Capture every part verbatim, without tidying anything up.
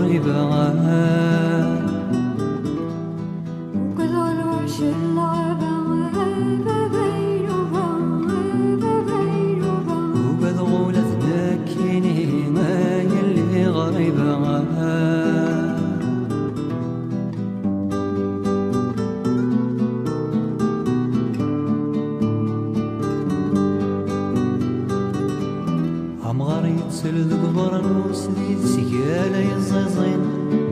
غريبة. وبدغولة ذكيني ما يلي غريبة. Amɣar yettel deg ubeṛnus di tgala yeẓẓiẓin,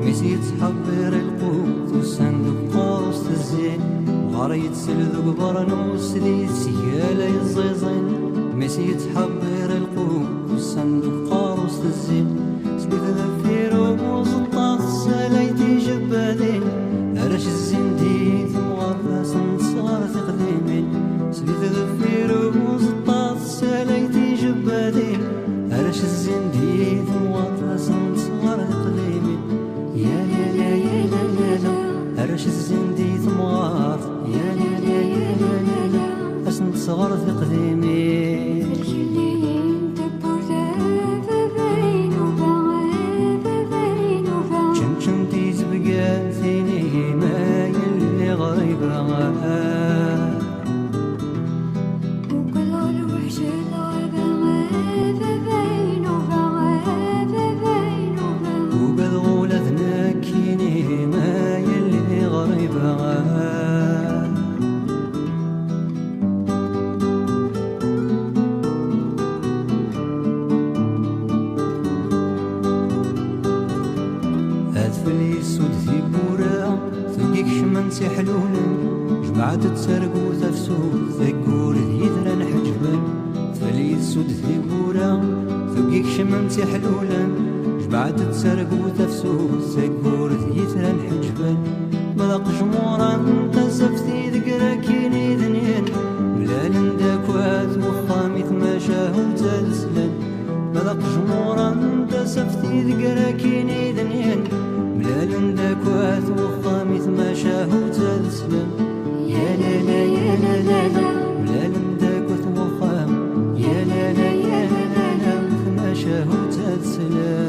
mi s-yettḥebbiṛ lqut ussan deg uqerru-s tezzin. Amɣar yettel deg ubeṛnus di tgala yeẓẓiẓin, mi s-yettḥebbiṛ lqut ussan deg uqerru-s tezzin. Slit deffir ubuẓeṭṭa tessalay tijebbadin, arrac zzin di temɣart asen tesɣer tiqdimin. Slit deffir ubuẓeṭṭa tessalay tijebbadin, arrac zzin di temɣart asen tesɣer tiqdimin. Ya la la, ya la la la, arrac zzin di temɣart. Ya la la, ya la la la, asen tesɣer tiqdimin. Çemçem tizebgan tini ma yelli ɣeriba. وبالغولة ذنكيني ما يلي غريبة. Adfel yessud tiwwura, tuggi kecmen s iḥlulen, jemɛet d targu tafsut, taggur d yitran ḥeǧben. Adfel yessud tiwwura, tuggi kecmen s iḥlulen, jemɛet d targu tafsut, taggur d yitran ḥeǧben. Ma d aqejmur n tasaft i deg rakin i dinyen, mlalen d akwat wexxam i tmacahut ad slen. Ma d aqejmur n tasaft i deg rakin i dinyen, mlalen d akwat wexxam i tmacahut ad slen. Ya la la, ya la la la, mlalen d akwat wexxam. Ya la la, ya la la la, tmacahut ad slen.